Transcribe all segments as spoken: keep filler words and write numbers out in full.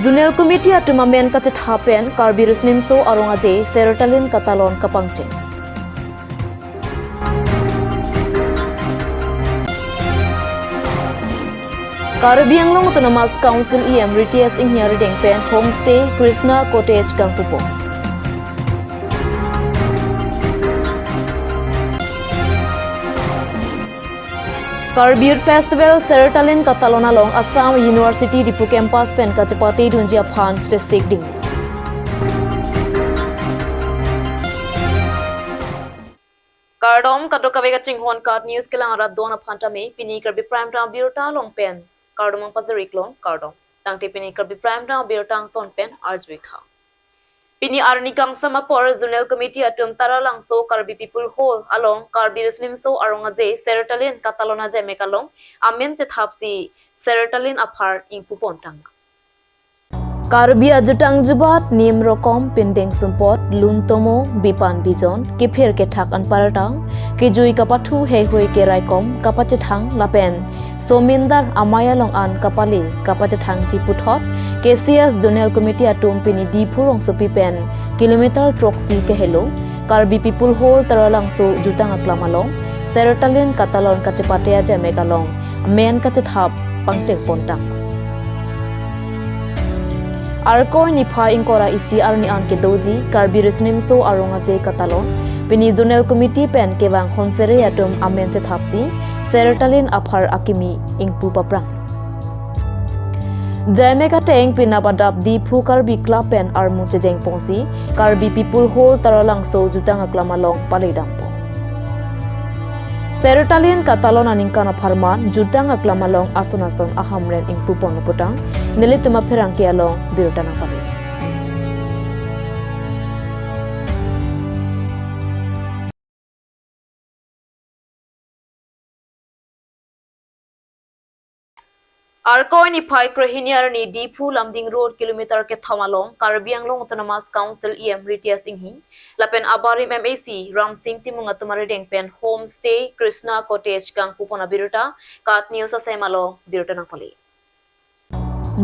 Zonal Committee atum amen kachethap pen Karbi Riso-Nimso Arong Aje Sertalin Katalon kapangcheng. Karbi Anglong Autonomous Council E M Ritesh Enghi arideng pen homestay Krishna Cottage kangpupon. Karbi Youth Festival Sertalin Katalon along Assam University Diphu campus pen kachepate dunji aphan chesik ding. Kardom, kadokave kachinghon KAT News kelang arat don aphan tame, pini Karbi Prime Time abirta along pen kardom nangpajir-ik longlo, kardom. Tangte pini Karbi Prime Time abirta angton pen arju-ik tha. Pini arni kangsam apor Zonal Committee atum Taralangso Karbi People Hall along Karbi Riso-Nimso Arong Aje Sertalin Katalon ajaimek along amen chethapsi Sertalin aphar ingpupon tang. Karbi ajutang jubat, nim rokom, pindeng sumpot, lun tomo, bipan bijon, kiphir kethak anparta, kejui kapathu heihui keraikom kapachethang lapen somindar amei along an kapale kapachethangji puthot, K C S Zonal Committee atum pini Diphu rongsopi pen kilometer throksi kahelo Karbi People Hall Taralangso jutang aklam along Sertalin Katalon kachepate ajaimek along amen kachethap pangchengpon tang. Arkoi niphai ingkoi ra isi arni an kedoji Karbi Riso-Nimso Arong Aje Katalon pini Zonal Committee pen kevang honsere atum amen chethapsi Sertalin aphar akimi ingpu paprang. Jaimek ateng penap adap Diphu Karbi Club pen armu chejengponsi Karbi People Hall Taralangso jutang aklam along paledampo. Sertalin Katalon aningkan apharman jutang aklam along ason ason ahamren ingpupon putang, nelitum apherangke along birta nangpale. Arkoi niphai krehini arni Diphu Lumding Road kilometer kethom along Karbi Anglong Autonomous Council E M Ritesh Enghi lapen abarim M A C Ramsing Timung atum arideng pen homestay Krishna Cottage kangpupon abirta KAT News asai malo birta nangpale.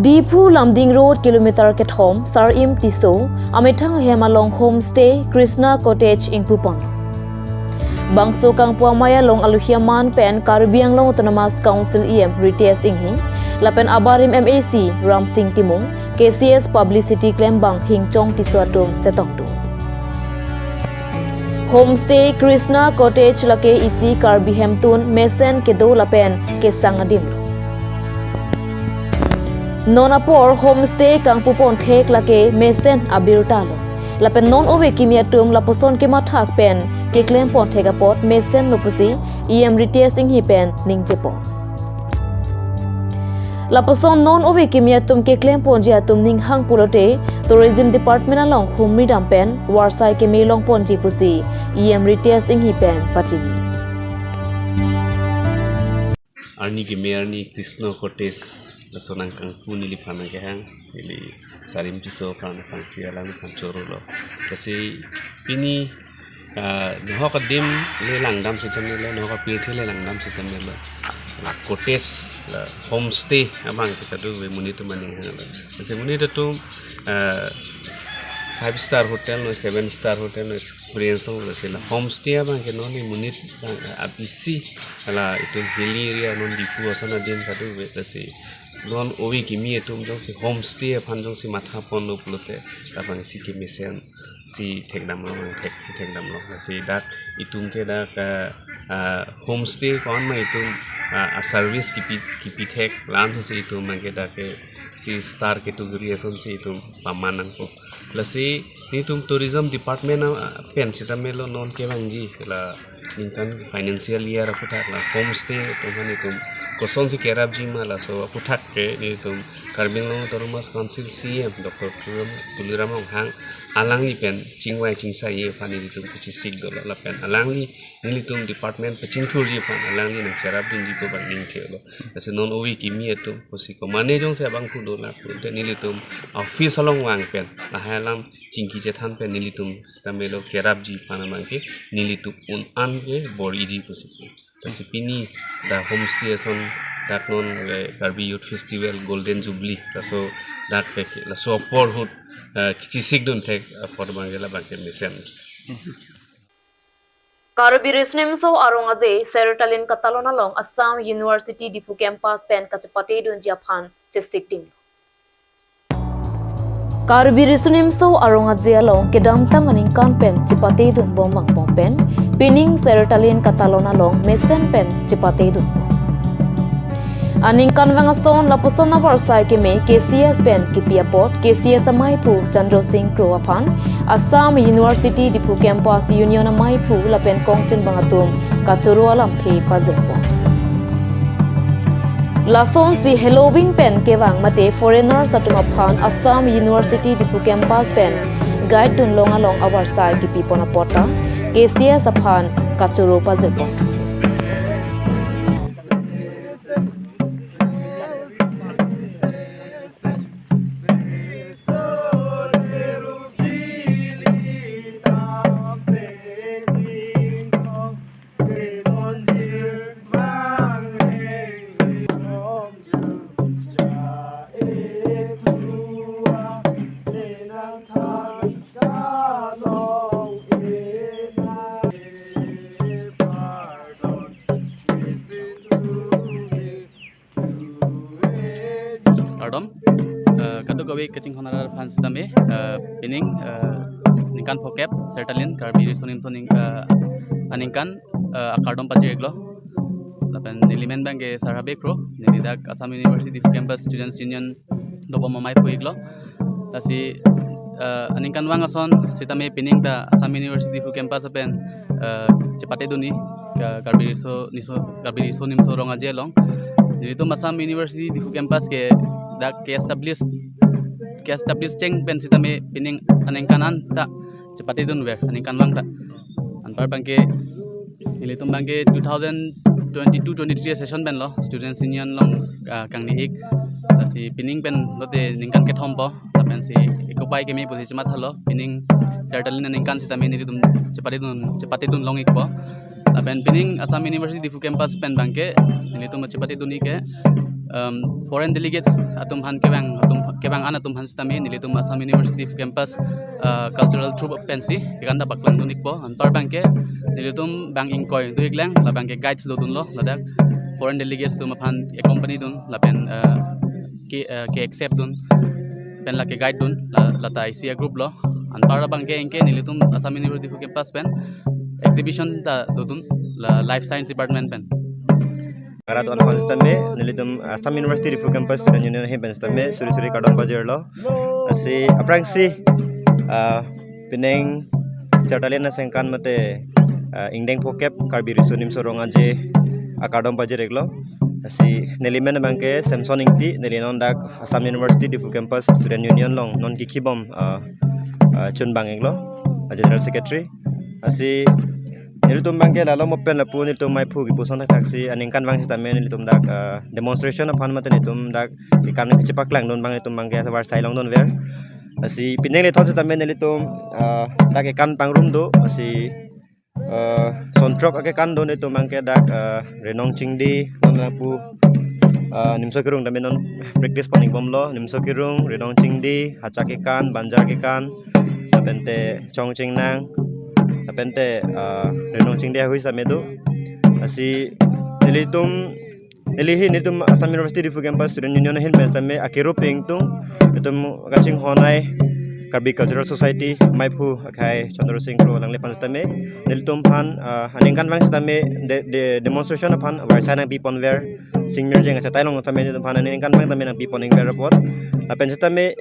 Diphu Lumding Road kilometer kethom Sarim Tisso amethang ahem along homestay Krishna Cottage ingpupon. Bangso kangpu amei along alohi aman pen Karbi Anglong Autonomous Council E M Ritesh Enghi lapen abarim M A C Ramsing Timung, K C S publicity klembang Hingchong Tisso atum chetongdun. Homestay Krishna Cottage lake isi Karbi hemtun mesen kedo lapen kesang adim lo. Non apor homestay kangpupon thek lake mesen abirta lo. Lapen non ove kimi atum lapuson kemathak pen keklempon thek apot mesen lo pusi E M Ritesh Enghi pen ningjepon. Lapuson non ove kimi atum keklemponji atum ninghang pulote Tourism Department along humri dam pen varsai keme longponji pusi E M Ritesh Enghi pen pachini. Arni keme arni Krishna Cottage laso nangkangpu neliphan nangkehang, neli Sarim Tisso aphan aphansi alangliphan choro lo. Lasi pini, ah, nohok adim le langdam sitame lo, nohok apirthe le langdam sitame lo. La cottage, la homestay abang kita do ve monit atum aning hang lo. Lasi monit atum, ah, five star hotel no, seven star hotel no experience lo, lasi la homestay abang ke non ni monit, ah, abisi la itum hilly area non Diphu ason adim kado ve, lasi non ove kimi atum jongsi homestay aphan jongsi mathaponlo pulote labangsi kemesen si thekdamlo, thek si thekdamlo. Lasi dak itum ke dak, ah, ah, homestay ko-an ma itum, ah, a service kipi, kipi thek la-an si itum abang ke dak ke si star category asonsi itum paman nangpo. Lasi nelitum Tourism Department, ah, pen sitame lo non kevangji la ningkan financial year aphuthak la homestay atum aphan itum kosonsi kerapji ma, laso aphuthak ke nelitum Karbi Anglong Autonomous Council C E M Doctor Tuliram, Tuliram Ronghang alangli pen chingvai chingsai aphan nelitum kachesik dolo lapen alangli nelitum department pachingthurji aphan alangli nangcherapdunji pu abang ningthelo. Lasi non ove kimi atum pusi komane jongsi abangphu do la pulote nelitum office along vang pen lahai alam chingki chethan pen nelitum sitame lo kerapji aphan abang ke nelitum un-an ke bor-iji pusi. Lasi pini dak homestay ason dak non, eh, Karbi Youth Festival Golden Jubilee, laso dak ke, laso apor ahut, eh, kachisik dun thek, eh, apor abang ke labang ke mesen. Karbi Riso Nimso Rong Aje, Sertalin Katalon along Assam University Diphu campus pen kachepate dunji aphan chesik ding. Karbi Riso Nimso Rong Aje along kedamtang aningkan pen chepate dun bom angbong pen, pining Sertalin Katalon along mesen pen chepate dun. Aningkanvang ason lapuson avarsai keme K C S pen kipi apot K C S amaiphu Chandra Singh Kro aphan Assam University Diphu Campus Union amaiphu lapen kongchunbang atum kachoro alamthe pajirpon. Lasonsi heloving pen kevang mate foreigners atum aphan Assam University Diphu Campus pen guide dunlong along avarsai kipipon apot ta K C S aphan kachoro pajirpon. Kardom, eh, kadokave kachinghon arat aphan sitame, eh, pining, eh, ningkan phokep, Sertalin, Karbi Riso Nimso ning, eh, aningkan, eh, akardom pajir-iklo. Lapen neli men abang ke Sar Habe Kro, neli dak Assam University Diphu Campus Students Union dobom amaiphu iklo. Lasi, eh, aningkanvang ason sitame pining ta Assam University Diphu Campus pen, eh, chepate dunji, ke Karbi Riso Niso, Karbi Riso Nimso Rong Aje along. Nelitum Assam University Diphu Campus ke dak ke-establish, ke-establish cheng pen sitame pining aningkan an ta chepate dunver, aningkanvang ta. Anpar abang ke nelitum abang ke two thousand twenty-two twenty-three session pen lo Students Union along, ah, kangni-ik. Lasi pining pen lote ningkan kethom po. Lapensi ekopai keme pusi chemathalo. Pining Sertalin aningkan sitame nelitum chepate dun, chepate dunlong-ikpo. Lapen pining Assam University Diphu Campus pen abang ke nelitum chepate dunji ke, em, foreign delegates atum aphan kevang, atum kevang an atum aphan sitame nelitum Assam University Diphu Campus, eh, cultural troupe pensi kekan ta paklang dun-ikpo. Anpar abang ke nelitum abang ingkoi do-iklang, labang ke guides dodunlo, ladak foreign delegates atum aphan accompany dun, lapen, eh, ke, eh, ke-accept dun, pen la ke-guide dun, la, lata isi a-group lo. Anpar abang ke anke nelitum Assam University Diphu Campus pen exhibition ta dodun, la Life Science Department pen. Arat on constant me, nelitum Assam University Diphu Campus Student Union ahin pen sitame suri suri kardom pajirlo. Lasi aphrangsi, ah, pining Sertalin aningkan mate, ah, ingdeng phokep Karbi Riso Nimso Rong Aje akardom pajir-iklo. Lasi neli men abang ke Samson Ingti, neli non dak Assam University Diphu Campus Student Union along non kikhibom, ah, ah, chunbang-iklo, ah, General Secretary. Lasi nelitum abang ke lalo mo pen lapu nelitum maiphu kipu ason thakthak si aningkanvang sitame nelitum dak, ah, demonstration aphan mate nelitum dak ekan kachepaklang dun abang nelitum abang ke avarsai longdunver. Lasi pining lethon sitame nelitum, ah, dak ekan pangrum do, lasi, ah, son throk akekan do nelitum abang ke dak, ah, Renong Chingdi, non lapu, ah, Nimso Kirung tame non practice pon-ikbomlo, Nimso Kirung, Renong Chingdi, Hachak kekan, Banjar kekan, lapente Chong Chingnang, lapente, ah, Renong Chingdi ahui sitame do. Lasi nelitum, neli hi nelitum Assam University Diphu Campus Student Union ahin pen sitame akero pen ingtung, nelitum kachinghon ai Karbi Cultural Society maiphu akhai Chandra Singh Kro alangliphan sitame nelitum aphan, ah, aningkanvang sitame de, de, demonstration aphan avarsai nangpiponver. Singmirjeng achatai along tame nelitum aphan aningkanvang tame nangpipon-ikver apot. Lapen sitame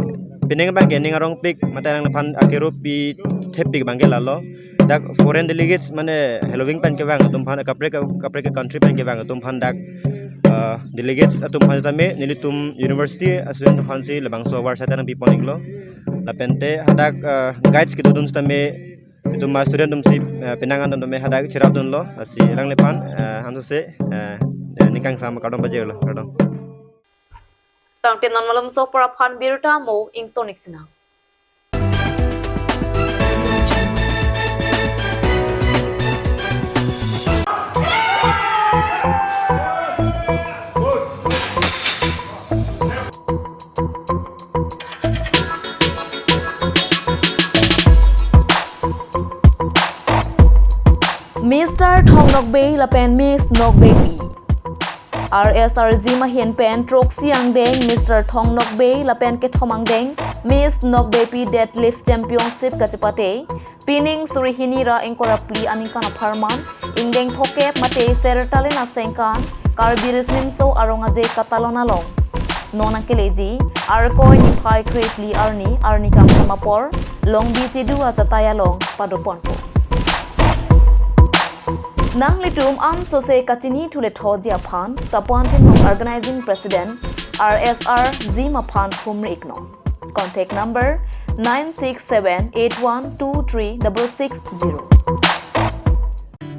pining abang ke ning arongpik mate alangliphan akero pithepik abang ke lalo, dak foreign delegates mane heloving pen kevang atum aphan, kaprek, kaprek country pen kevang atum aphan dak, ah, delegates atum aphan sitame nelitum university a-student atum aphansi labangso avarsai ta nangpipon-iklo. Lapente hadak, ah, guides kedodun sitame itum a-student atumsi, ah, penang an atum tame hadak cherapdunlo, lasi alangliphan, ah, ansose, ah, eh, ningkangsam kardom pajirlo, kardom. Tangte non malomso apor aphan birta mo ington-ik sinang. Mister Thong Nokbe lapen Miss Nokbepi. R S R Gym ahin pen throksi angdeng Mister Thong Nokbe lapen kethom angdeng Miss Nokbepi Deadlift Championship kachepate, pining suri hini ra ingkoi ra phli aningkan apharman, ingdeng thomkep mate Sertalin asengkan, Karbi Riso Nimso Arong Aje Katalon along. Non nangkeleji, Arkoi niphai krephli arni, arni kangthom apor, Longbi Chidu achatai along padoponpo. Nanglitum ansose kachini thulethoji aphan, Tapan Timung Organizing President, R S R Gym aphan humri iknon. Contact number nine six seven eight one two three double six zero.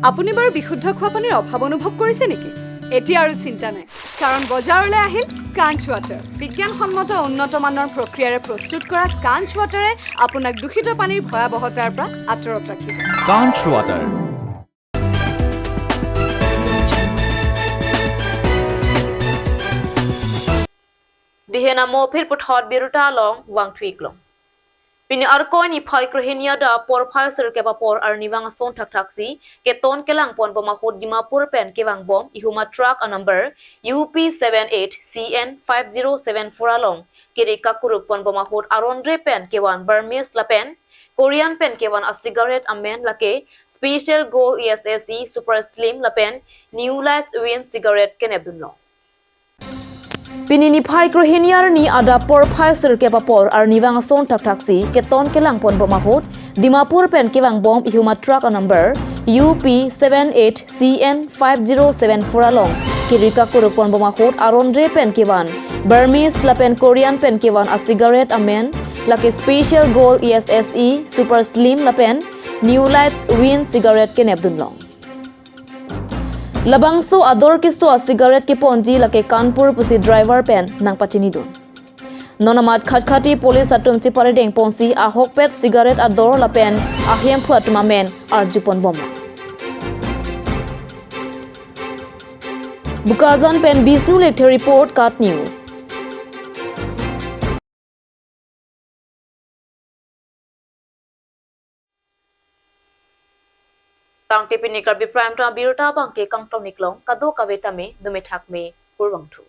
আপুনি বাৰু বিশুদ্ধ খোৱা পানীৰ অভাৱ অনুভৱ কৰিছে নেকি? এতিয়া আৰু চিন্তা নাই, কাৰণ বজাৰলৈ আহিল কাঞ্চ ৱাটাৰ। বিজ্ঞানসন্মত উন্নত মানৰ প্ৰক্ৰিয়াৰে প্ৰস্তুত কৰা কাঞ্চ ৱাটাৰে আপোনাক দূষিত পানীৰ ভয়াৱহতাৰ পৰা আঁতৰত ৰাখিব। Kanch Water. Dihen amo phir puthot birta along vangthuiklong. Pini Arkoi niphai krehini adap porphai sirkep apor arnivang ason thakthaksi keton kelangponbom ahut Dimapur pen kevangbom ihuma truck a number U P seven eight C N five zero seven four along kiri kakurukponbom ahut aron re pen kevan Burmese lapen Korean pen kevan a cigarette amen lake Special Gold E S S E Super Slim lapen New Lights Win cigarette kenepdunlong. Pini niphai krehini arni adap porphai sirkep apor arnivang ason thakthaksi keton kelangponbom ahut Dimapur pen kevangbom ihuma truck a number U P seven eight C N five zero seven four along kiri kakurukponbom ahut aron re pen kevan Burmese lapen Korean pen kevan a cigarette amen lake Special Gold E S S E Super Slim lapen New Lights Win cigarette kenepdunlong. Labangso ador keso a cigarette keponji lake Kanpur pusi driver pen nangpachinidun. Non amat Khatkhati police atum cheparedengponsi ahokpet cigarette ador lapen ahemphu atum amen arjuponbom. Bokajan pen Bishnu Lekthe report, KAT News. Tangte pini Karbi Prime Time birta abangke kangton iklong, kadokave tame dome thakme, kurvangthu.